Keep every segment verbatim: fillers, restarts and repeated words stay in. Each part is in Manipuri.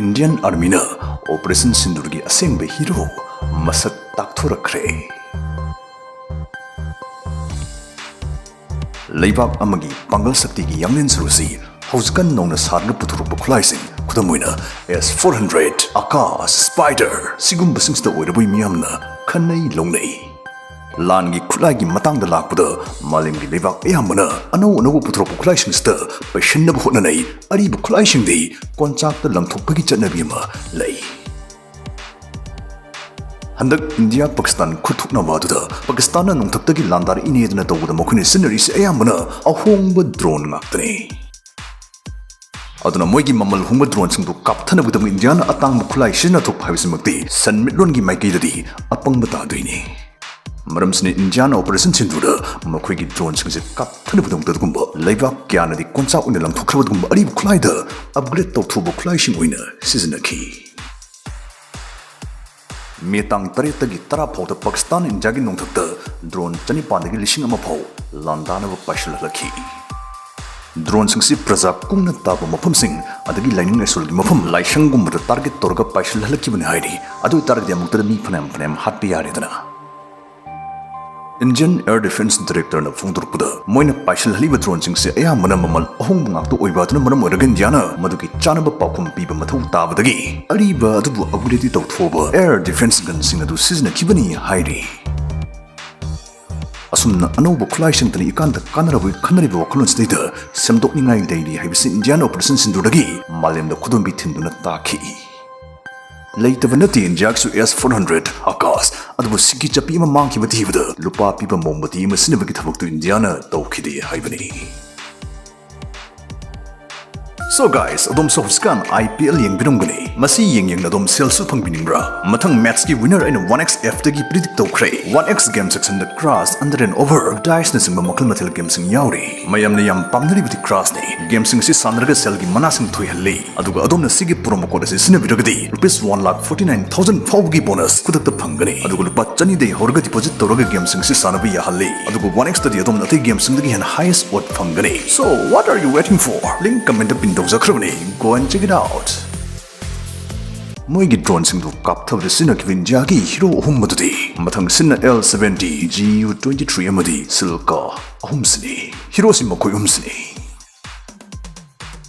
Indian Armyꯅ Operation Sindoorꯒꯤ ꯑꯁꯦꯡꯕ hero ꯃꯁꯛ ꯇꯥꯛꯊꯣꯔꯛꯈ꯭ꯔꯦ꯫ ꯂꯩꯕꯥꯛ ꯑꯃꯒꯤ ꯄꯥꯡꯒꯜ ꯁꯛꯇꯤꯒꯤ ꯌꯥꯡꯂꯦꯟ ꯁꯔꯨꯁꯤ ꯍꯧꯖꯤꯛꯀꯥꯟ ꯅꯧꯅ ꯁꯥꯗꯨꯅ ꯄꯨꯊꯣꯔꯛꯄ ꯈꯨꯠꯂꯥꯏꯁꯤꯡ, ꯈꯨꯗꯝ ꯑꯣꯏꯅ S four hundred, Akash, Spider, ꯁꯤꯒꯨꯝꯕꯁꯤꯡꯁꯤꯗ ꯑꯣꯏꯔꯕꯣꯏ ꯃꯤꯌꯥꯝꯅ ꯈꯟꯅꯩ ꯂꯧꯅꯩ꯫ ꯂꯥꯟꯒꯤ ꯈꯨꯠꯂꯥꯏꯒꯤ ꯃꯇꯥꯡꯗ ꯂꯥꯛꯄꯗ, ꯃꯥꯂꯦꯝꯒꯤ ꯂꯩꯕꯥꯛ ꯑꯌꯥꯝꯕꯅ ꯑꯅꯧ ꯑꯅꯧꯕ ꯄꯨꯊꯣꯔꯛꯄ ꯈꯨꯠꯂꯥꯏꯁꯤꯡꯁꯤꯗ ꯄꯩꯁꯤꯟꯅꯕ ꯍꯣꯠꯅꯅꯩ꯫ ꯑꯔꯤꯕ ꯈꯨꯠꯂꯥꯏꯁꯤꯡꯗꯤ ꯀꯣꯟꯆꯥꯛꯇ ꯂꯪꯊꯣꯛꯄꯒꯤ ꯆꯠꯅꯕꯤ ꯑꯃ ꯂꯩ꯫ ꯍꯟꯗꯛ ꯏꯟꯗꯤꯌꯥ ꯄꯥꯀꯤꯁꯇꯥꯟ ꯈꯨꯠ ꯊꯣꯛꯅꯕ ꯑꯗꯨꯗ ꯄꯥꯀꯤꯁꯇꯥꯟꯅ ꯅꯣꯡꯊꯛꯇꯒꯤ ꯂꯥꯟꯗꯥꯔꯛꯏꯅꯦꯗꯅ ꯇꯧꯕꯗ ꯃꯈꯣꯏꯅ ꯁꯤꯖꯤꯟꯅꯔꯤꯁꯤ ꯑꯌꯥꯝꯕꯅ ꯑꯍꯣꯡꯕ drone ꯉꯥꯛꯇꯅꯤ꯫ ꯑꯗꯨꯅ ꯃꯣꯏꯒꯤ ꯃꯃꯜ ꯍꯣꯡꯕ droneꯁꯤꯡꯗꯨ ꯀꯥꯞꯊꯅꯕꯒꯤꯗꯃꯛ ꯏꯟꯗꯤꯌꯥꯅ ꯑꯇꯥꯡꯕ ꯈꯨꯠꯂꯥꯏ ꯁꯤꯖꯤꯟꯅꯊꯣꯛꯄ ꯍꯥꯏꯕꯁꯤꯃꯛꯇꯤ ꯁꯦꯟꯃꯤꯠꯂꯣꯟꯒꯤ ꯃꯥꯏꯀꯩꯗꯗꯤ ꯑꯄꯪꯕ ꯇꯥꯗꯣꯏꯅꯤ꯫ ꯃꯔꯝꯁꯤꯅ ꯏꯟꯗꯤꯌꯥꯅ Operation Sindoorꯗ ꯃꯈꯣꯏꯒꯤ droneꯁꯤꯡꯁꯦ ꯀꯥꯞꯊꯅꯕꯒꯤꯗꯃꯛꯇ ꯑꯗꯨꯒꯨꯝꯕ ꯂꯩꯕꯥꯛ ꯀꯌꯥꯅꯗꯤ ꯀꯣꯟꯆꯥꯛ ꯑꯣꯏꯅ ꯂꯪꯊꯣꯛꯈ꯭ꯔꯕ ꯑꯗꯨꯒꯨꯝꯕ ꯑꯔꯤꯕ ꯈꯨꯠꯂꯥꯏꯗ upgrade ꯇꯧꯊꯣꯛꯄ ꯈꯨꯠꯂꯥꯏꯁꯤꯡ ꯑꯣꯏꯅ ꯁꯤꯖꯤꯟꯅꯈꯤ꯫ ꯃꯦ ꯇꯥꯡ ꯇꯔꯦꯠꯇꯒꯤ ꯇꯔꯥ ꯐꯥꯎꯗ ꯄꯥꯀꯤꯁꯇꯥꯟ ꯏꯟꯗꯤꯌꯥꯒꯤ ꯅꯣꯡꯊꯛꯇ drone ꯆꯅꯤꯄꯥꯟꯗꯒꯤ ꯂꯤꯁꯤꯡ ꯑꯃ ꯐꯥꯎ ꯂꯥꯟꯗꯥꯅꯕ ꯄꯥꯏꯁꯤꯜꯍꯜꯂꯛꯈꯤ꯫ Droneꯁꯤꯡꯁꯤ ꯄ꯭ꯔꯖꯥ ꯀꯨꯡꯅ ꯇꯥꯕ ꯃꯐꯝꯁꯤꯡ ꯑꯗꯒꯤ ꯂꯥꯏꯅꯤꯡ ꯂꯥꯏꯁꯣꯜꯒꯤ ꯃꯐꯝ ꯂꯥꯏꯁꯪꯒꯨꯝꯕꯗ target ꯇꯧꯔꯒ ꯄꯥꯏꯁꯤꯜꯍꯜꯂꯛꯈꯤꯕꯅꯤ ꯍꯥꯏꯔꯤ꯫ ꯑꯗꯨ ꯑꯣꯏꯇꯥꯔꯒꯗꯤ ꯑꯃꯨꯛꯇꯗ ꯃꯤ ꯐꯅꯌꯥꯝ ꯐꯅꯌꯥꯝ ꯍꯥꯠꯄ ꯌꯥꯔꯦꯗꯅ꯫ Indian Air Defence Directorꯅ ꯐꯣꯡꯗꯣꯔꯛꯄꯗ, ꯃꯣꯏꯅ ꯄꯥꯏꯁꯤꯜꯍꯜꯂꯤꯕ droneꯁꯤꯡꯁꯦ ꯑꯌꯥꯝꯕꯅ ꯃꯃꯜ ꯑꯍꯣꯡꯕ ꯉꯥꯛꯇ ꯑꯣꯏꯕ ꯑꯗꯨꯅ ꯃꯔꯝ ꯑꯣꯏꯔꯒ ꯏꯟꯗꯤꯌꯥꯅ ꯃꯗꯨꯒꯤ ꯆꯥꯅꯕ ꯄꯥꯎꯈꯨꯝ ꯄꯤꯕ ꯃꯊꯧ ꯇꯥꯕꯗꯒꯤ ꯑꯔꯤꯕ ꯑꯗꯨꯕꯨ upgrade ꯇꯧꯊꯣꯛꯑꯕ air defence gunꯁꯤꯡ ꯑꯗꯨ ꯁꯤꯖꯤꯟꯅꯈꯤꯕꯅꯤ ꯍꯥꯏꯔꯤ꯫ ꯑꯁꯨꯝꯅ ꯑꯅꯧꯕ ꯈꯨꯠꯂꯥꯏꯁꯤꯡꯇꯅ ꯏꯀꯥꯟꯗ ꯀꯥꯟꯅꯔꯕꯒꯤ ꯈꯟꯅꯔꯤꯕ ꯋꯥꯈꯜꯂꯣꯟꯁꯤꯗꯩꯗ ꯁꯦꯝꯗꯣꯛꯅꯤꯡꯉꯥꯏ ꯂꯩꯔꯤ ꯍꯥꯏꯕꯁꯤ ꯏꯟꯗꯤꯌꯥꯅ Operation Sindoorꯗꯒꯤ ꯃꯥꯂꯦꯝꯗ ꯈꯨꯗꯣꯝꯕꯤ ꯊꯤꯟꯗꯨꯅ ꯇꯥꯛꯈꯤ꯫ ꯂꯩꯇꯕ ꯅꯠꯇꯦ ꯏꯟꯗꯤꯌꯥꯒꯤꯁꯨ S four hundred Akash, ꯑꯗꯨꯕꯨ ꯁꯤꯒꯤ ꯆꯞꯄꯤ ꯑꯃ ꯃꯥꯡꯈꯤꯕ ꯊꯤꯕꯗ ꯂꯨꯄꯥ ꯄꯤꯕ ꯃꯣꯝꯕꯇꯤ ꯑꯃ ꯁꯤꯖꯤꯟꯅꯕꯒꯤ ꯊꯕꯛꯇꯨ ꯏꯟꯗꯤꯌꯥꯅ ꯇꯧꯈꯤꯗꯦ ꯍꯥꯏꯕꯅꯤ꯫ So guys, ꯑꯗꯣꯝꯁꯨ ꯍꯧꯖꯤꯛꯀꯥꯟ I P L ꯌꯦꯡꯕꯤꯔꯝꯒꯅꯤ꯫ ꯃꯁꯤ ꯌꯦꯡ ꯌꯦꯡꯅ ꯑꯗꯣꯝ ꯁꯦꯜꯁꯨ ꯐꯪꯕꯤꯅꯤꯡꯕ꯭ꯔꯥ? ꯃꯊꯪ matchꯀꯤ winner ꯑꯩꯅ one X Fꯇꯒꯤ predict ꯇꯧꯈ꯭ꯔꯦ꯫ One X game sectionꯗ Crash, Under and Over, Diceꯅꯆꯤꯡꯕ ꯃꯈꯜ ꯃꯊꯦꯜ gameꯁꯤꯡ ꯌꯥꯎꯔꯤ꯫ ꯃꯌꯥꯝꯅ ꯌꯥꯝ ꯄꯥꯝꯅꯔꯤꯕꯗꯤ Crashꯅꯤ꯫ Gameꯁꯤꯡ ꯑꯁꯤ ꯁꯥꯟꯅꯔꯒ ꯁꯦꯜꯒꯤ ꯃꯅꯥꯁꯤꯡ ꯊꯣꯏꯍꯜꯂꯤ꯫ ꯑꯗꯨꯒ ꯑꯗꯣꯝꯅ ꯁꯤꯒꯤ promo code ꯑꯁꯤ ꯁꯤꯖꯤꯟꯅꯕꯤꯔꯒꯗꯤ rupees one lakh forty nine thousand ꯐꯥꯎꯕꯒꯤ bonus ꯈꯨꯗꯛꯇ ꯐꯪꯒꯅꯤ꯫ ꯑꯗꯨꯒ ꯂꯨꯄꯥ ꯆꯅꯤꯗꯒꯤ ꯍꯧꯔꯒ deposit ꯇꯧꯔꯒ gameꯁꯤꯡ ꯑꯁꯤ ꯁꯥꯟꯅꯕ ꯌꯥꯍꯜꯂꯤ꯫ ꯑꯗꯨꯒ one Xꯇꯗꯤ ꯑꯗꯣꯝꯅ ꯑꯇꯩ gameꯁꯤꯡꯗꯒꯤ ꯍꯦꯟꯅ highest odd ꯐꯪꯒꯅꯤ꯫ So what are you waiting for? Link commentꯇ pin ꯇꯧꯖꯈ꯭ꯔꯕꯅꯤ꯫ Go and check it out. ꯃꯣꯏꯒꯤ ꯗ꯭ꯔꯣꯟꯁꯤꯡꯗꯨ ꯀꯥꯞꯊꯕꯗ ꯁꯤꯖꯤꯟꯅꯈꯤꯕ ꯏꯟꯗꯤꯌꯥꯒꯤ ꯍꯤꯔꯣ ꯑꯍꯨꯝ ꯑꯗꯨꯗꯤ ꯃꯊꯪ ꯁꯤꯟꯅ L seventy, G U twenty three ꯑꯃꯗꯤ ꯁꯤꯜꯀꯥ ꯑꯍꯨꯝꯁꯤꯅꯤ꯫ ꯍꯤꯔꯣꯁꯤ ꯃꯈꯣꯏ ꯑꯍꯨꯝꯁꯤꯅꯤ꯫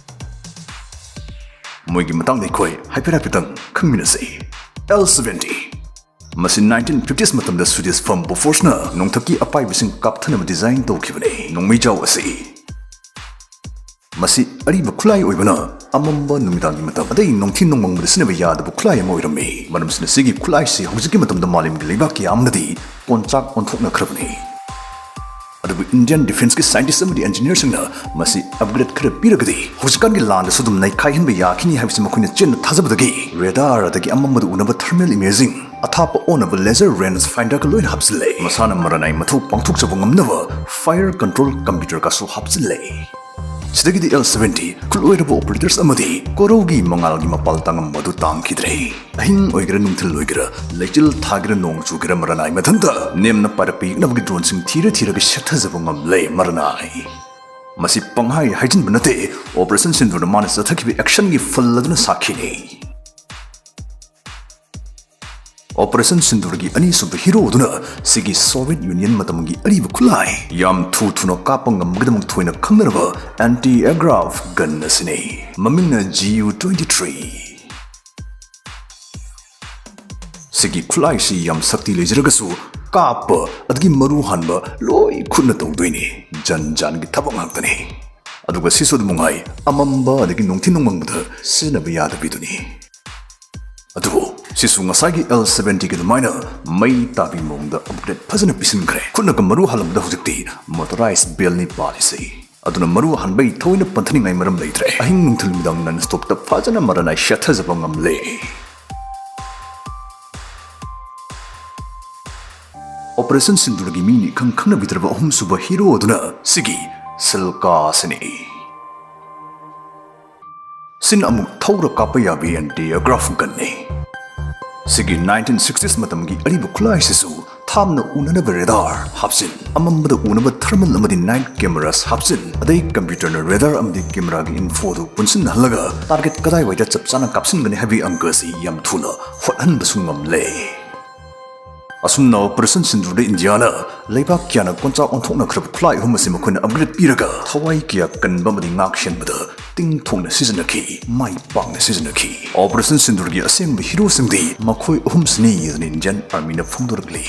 ꯃꯣꯏꯒꯤ ꯃꯇꯥꯡꯗ ꯑꯩꯈꯣꯏ ꯍꯥꯏꯐꯦꯠ ꯍꯥꯏꯐꯦꯠꯇꯪ ꯈꯪꯃꯤꯟꯅꯁꯤ꯫ L seventy. ꯃꯁꯤ ꯅꯥꯏꯟꯇꯤꯟ ꯐꯤꯐꯇꯤꯁ ꯃꯇꯝꯗ ꯁ꯭ꯋꯤꯗꯤꯁ ꯐꯥꯔꯝ ꯕꯣꯐꯣꯔꯁꯅ ꯅꯣꯡꯊꯛꯀꯤ ꯑꯄꯥꯏꯕꯁꯤꯡ ꯀꯥꯞꯊꯅꯕ ꯗꯤꯖꯥꯏꯟ ꯇꯧꯈꯤꯕꯅꯤ꯫ ꯅꯣꯡꯃꯩꯖꯥꯎ ꯑꯁꯤ ꯃꯁꯤ ꯑꯔꯤꯕ ꯈꯨꯠꯂꯥꯏ ꯑꯣꯏꯕꯅ ꯑꯃꯝꯕ ꯅꯨꯃꯤꯗꯥꯡꯒꯤ ꯃꯇꯝ ꯑꯗꯩ ꯅꯣꯡꯊꯤ ꯅꯣꯡꯃꯪꯕꯗ ꯁꯤꯖꯤꯟꯅꯕ ꯌꯥꯗꯕ ꯈꯨꯠꯂꯥꯏ ꯑꯃ ꯑꯣꯏꯔꯝꯃꯤ꯫ ꯃꯔꯝꯁꯤꯅ ꯁꯤꯒꯤ ꯈꯨꯠꯂꯥꯏꯁꯤ ꯍꯧꯖꯤꯛꯀꯤ ꯃꯇꯝꯗ ꯃꯥꯂꯦꯝꯒꯤ ꯂꯩꯕꯥꯛ ꯀꯌꯥ ꯑꯃꯅꯗꯤ ꯀꯣꯟꯆꯥꯛ ꯑꯣꯟꯊꯣꯛꯅꯈ꯭ꯔꯕꯅꯤ꯫ ꯑꯗꯨꯕꯨ ꯏꯟꯗꯤꯌꯟ ꯗꯤꯐꯦꯟꯁꯀꯤ ꯁꯥꯏꯟꯇꯤꯁ ꯑꯃꯗꯤ ꯏꯟꯖꯤꯅꯤꯌꯔꯁꯤꯡꯅ ꯃꯁꯤ ꯑꯞꯒ꯭ꯔꯦꯗ ꯈꯔ ꯄꯤꯔꯒꯗꯤ ꯍꯧꯖꯤꯛꯀꯥꯟꯒꯤ ꯂꯥꯟꯗꯁꯨ ꯑꯗꯨꯝ ꯅꯩꯈꯥꯏꯍꯟꯕ ꯌꯥꯈꯤꯅꯤ ꯍꯥꯏꯕꯁꯤ ꯃꯈꯣꯏꯅ ꯆꯦꯠꯅ ꯊꯥꯖꯕꯗꯒꯤ ꯔꯦꯗꯥꯔ ꯑꯗꯒꯤ ꯑꯃꯝꯕꯗ ꯎꯅꯕ ꯊꯔꯃꯦꯜ ꯏꯃꯦꯖꯤꯡ, ꯑꯊꯥꯞꯄ ꯑꯣꯟꯅꯕ ꯂꯦꯖꯔ ꯔꯦꯟꯖ ꯐꯥꯏꯟꯗꯔꯒ ꯂꯣꯏꯅ ꯍꯥꯞꯆꯤꯜꯂꯦ꯫ ꯃꯁꯥꯅ ꯃꯔꯅꯥꯏ ꯃꯊꯧ ꯄꯥꯡꯊꯣꯛꯆꯕ ꯉꯝꯅꯕ ꯐꯥꯏꯌꯔ ꯀꯟꯇ꯭ꯔꯣꯜ ꯀꯝꯄ꯭ꯌꯨꯇꯔꯒꯁꯨ ꯍꯥꯞꯆꯤꯜꯂꯦ꯫ ꯁꯤꯗꯒꯤꯗꯤ ꯑꯦꯜ ꯁꯚꯦꯟꯇꯤ ꯈꯨꯠꯂꯣꯏꯔꯕ ꯑꯣꯄꯔꯦꯇꯔꯁ ꯑꯃꯗꯤ ꯀꯣꯔꯧꯒꯤ ꯃꯉꯥꯜꯒꯤ ꯃꯄꯥꯜ ꯇꯥꯡꯉꯝꯕ ꯑꯗꯨ ꯇꯥꯡꯈꯤꯗ꯭ꯔꯦ꯫ ꯑꯍꯤꯡ ꯑꯣꯏꯒꯦꯔꯥ ꯅꯨꯡꯊꯤꯜ ꯑꯣꯏꯒꯦꯔꯥ, ꯂꯩꯆꯤꯜ ꯊꯥꯒꯦꯔꯥ ꯅꯣꯡ ꯆꯨꯒꯦꯔꯥ, ꯃꯔꯅꯥꯏ ꯃꯊꯟꯇ ꯅꯦꯝꯅ ꯄꯥꯏꯔꯛꯄ ꯌꯦꯛꯅꯕꯒꯤ ꯗ꯭ꯔꯣꯟꯁꯤꯡ ꯊꯤꯔ ꯊꯤꯔꯒ ꯁꯦꯠꯊꯖꯕ ꯉꯝꯂꯦ ꯃꯔꯅꯥꯏ꯫ ꯃꯁꯤ ꯄꯪꯍꯥꯏ ꯍꯥꯏꯖꯤꯟꯕ ꯅꯠꯇꯦ, ꯑꯣꯄꯔꯦꯁꯟ ꯁꯤꯟꯗꯨꯔꯗ ꯃꯥꯅ ꯆꯠꯊꯈꯤꯕ ꯑꯦꯛꯁꯟꯒꯤ ꯐꯜ ꯑꯗꯨꯅ ꯁꯥꯈꯤꯅꯤ꯫ ꯑꯣꯄꯔꯦꯁꯟ ꯁꯤꯟꯗꯨꯔꯒꯤ ꯑꯅꯤꯁꯨꯕ ꯍꯤꯔꯣ ꯑꯗꯨꯅ ꯁꯤꯒꯤ ꯁꯣꯚꯤꯌꯦꯠ ꯌꯨꯅꯤꯌꯟ ꯃꯇꯝꯒꯤ ꯑꯔꯤꯕ ꯈꯨꯠꯂꯥꯏ ꯌꯥꯝ ꯊꯨ ꯊꯨꯅ ꯀꯥꯞꯄ ꯉꯝꯕꯒꯤꯗꯃꯛ ꯊꯣꯏꯅ ꯈꯪꯅꯔꯕ ꯑꯦꯟꯇꯤ ꯑꯦꯒ꯭ꯔꯥꯐ ꯒꯟ ꯑꯁꯤꯅꯤ꯫ ꯃꯃꯤꯡꯅ ꯖꯤ ꯌꯨ ꯇ꯭ꯋꯦꯟꯇꯤ ꯊ꯭ꯔꯤ꯫ ꯁꯤꯒꯤ ꯈꯨꯠꯂꯥꯏꯁꯤ ꯌꯥꯝ ꯁꯛꯇꯤ ꯂꯩꯖꯔꯒꯁꯨ ꯀꯥꯞꯄ ꯑꯗꯒꯤ ꯃꯔꯨ ꯍꯥꯟꯕ ꯂꯣꯏ ꯈꯨꯠꯅ ꯇꯧꯗꯣꯏꯅꯤ꯫ ꯖꯟ ꯖꯥꯟꯒꯤ ꯊꯕꯛ ꯉꯥꯛꯇꯅꯤ꯫ ꯑꯗꯨꯒ ꯁꯤꯁꯨ ꯑꯗꯨꯝ ꯅꯨꯡꯉꯥꯏ, ꯑꯃꯝꯕ ꯑꯗꯒꯤ ꯅꯨꯡꯊꯤ ꯅꯨꯡꯃꯪꯕꯗ ꯁꯤꯖꯤꯟꯅꯕ ꯌꯥꯗꯕꯤꯗꯨꯅꯤ꯫ ꯑꯗꯨꯕꯨ ꯁꯤꯁꯨ ꯉꯁꯥꯏꯒꯤ ꯑꯦꯜ ꯁꯚꯦꯟꯇꯤꯒꯤ ꯑꯗꯨꯃꯥꯏꯅ ꯃꯩ ꯇꯥꯕꯤ ꯃꯑꯣꯡꯗ ꯑꯞꯒ꯭ꯔꯦꯗ ꯐꯖꯅ ꯄꯤꯁꯤꯟꯈ꯭ꯔꯦ꯫ ꯈꯨꯠꯅꯒ ꯃꯔꯨ ꯍꯥꯜꯂꯝꯕꯗ ꯍꯧꯖꯤꯛꯇꯤ ꯃꯣꯇꯣꯔꯥꯏꯖ ꯕꯦꯜꯅꯤ ꯄꯥꯜꯂꯤꯁꯦ꯫ ꯑꯗꯨꯅ ꯃꯔꯨ ꯍꯥꯟꯕꯩ ꯊꯑꯣꯏꯅ ꯄꯟꯊꯅꯤꯡꯉꯥꯏ ꯃꯔꯝ ꯂꯩꯇ꯭ꯔꯦ꯫ ꯑꯍꯤꯡ ꯅꯨꯡꯊꯤꯜ ꯅꯨꯃꯤꯗꯥꯡ ꯅꯟ ꯁ꯭ꯇꯣꯞꯇ ꯐꯖꯅ ꯃꯔꯅꯥꯏ ꯁꯦꯠꯊꯖꯕ ꯉꯝꯂꯦ꯫ ꯑꯣꯄꯔꯦꯁꯟ ꯁꯤꯟꯗꯨꯔꯒꯤ ꯃꯤꯅꯤ ꯏꯈꯪ ꯈꯪꯅꯕꯤꯗ꯭ꯔꯕ ꯑꯍꯨꯝꯁꯨꯕ ꯍꯤꯔꯣ ꯑꯗꯨꯅ ꯁꯤꯒꯤ ꯁꯤꯜꯀꯥꯁꯤꯅꯤ꯫ ꯁꯤꯅ ꯑꯃꯨꯛ ꯊꯧꯔ ꯀꯥꯞꯄ ꯌꯥꯕꯤ ꯑꯦꯟꯇꯤ ꯑꯦꯒ꯭ꯔꯥꯐ ꯒꯟꯅꯤ꯫ ꯁꯤꯒꯤ ꯅꯥꯏꯟꯇꯤꯟ ꯁꯤꯛꯁꯇꯤꯁ ꯃꯇꯝꯒꯤ ꯑꯔꯤꯕ ꯈꯨꯠꯂꯥꯏꯁꯤꯁꯨ ꯊꯥꯞꯅ ꯎꯅꯅꯕ ꯔꯦꯗꯥꯔ ꯍꯥꯞꯆꯤꯟ, ꯑꯃꯝꯕꯗ ꯎꯅꯕ ꯊꯔꯃꯜ ꯑꯃꯗꯤ ꯅꯥꯏꯠ ꯀꯦꯃꯦꯔꯥꯁ ꯍꯥꯞꯆꯤꯟ, ꯑꯗꯩ ꯀꯝꯄ꯭ꯌꯨꯇꯔꯅ ꯔꯦꯗꯥꯔ ꯑꯃꯗꯤ ꯀꯦꯃꯦꯔꯥꯒꯤ ꯏꯟꯐꯣꯗꯨ ꯄꯨꯟꯁꯤꯟꯍꯜꯂꯒ ꯇꯥꯔꯒꯦꯠ ꯀꯗꯥꯏꯋꯥꯏꯗ ꯆꯞ ꯆꯥꯅ ꯀꯥꯞꯁꯤꯟꯒꯅꯤ ꯍꯥꯏꯕꯒꯤ ꯑꯪꯀ ꯑꯁꯤ ꯌꯥꯝ ꯊꯨꯅ ꯍꯣꯠꯍꯟꯕꯁꯨ ꯉꯝꯂꯦ꯫ ꯑꯁꯨꯝꯅ ꯑꯣꯄꯔꯦꯁꯟ ꯁꯤꯟꯗꯨꯔꯗ ꯏꯟꯗꯤꯌꯥꯅ ꯂꯩꯕꯥꯛ ꯀꯌꯥꯅ ꯀꯣꯟꯆꯥꯛ ꯑꯣꯟꯊꯣꯛꯅꯈ꯭ꯔꯕ ꯈꯨꯠꯂꯥꯏ ꯑꯍꯨꯝ ꯑꯁꯤ ꯃꯈꯣꯏꯅ ꯑꯞꯒ꯭ꯔꯦꯗ ꯄꯤꯔꯒ ꯊꯋꯥꯏ ꯀꯌꯥ ꯀꯟꯕ ꯑꯃꯗꯤ ꯉꯥꯛ ꯁꯦꯟꯕꯗ ꯇꯤꯡ ꯊꯣꯡꯅ ꯁꯤꯖꯤꯟꯅꯈꯤ, ꯃꯥꯏ ꯄꯥꯛꯅ ꯁꯤꯖꯤꯟꯅꯈꯤ꯫ ꯑꯣꯄꯔꯦꯁꯟ ꯁꯤꯟꯗꯨꯔꯒꯤ ꯑꯁꯦꯡꯕ ꯍꯤꯔꯣꯁꯤꯡꯗꯤ ꯃꯈꯣꯏ ꯑꯍꯨꯝꯁꯤꯅꯤ ꯍꯥꯏꯗꯨꯅ ꯏꯟꯗꯤꯌꯥꯟ ꯑꯥꯔꯃꯤꯅ ꯐꯣꯡꯗꯣꯔꯛꯂꯤ꯫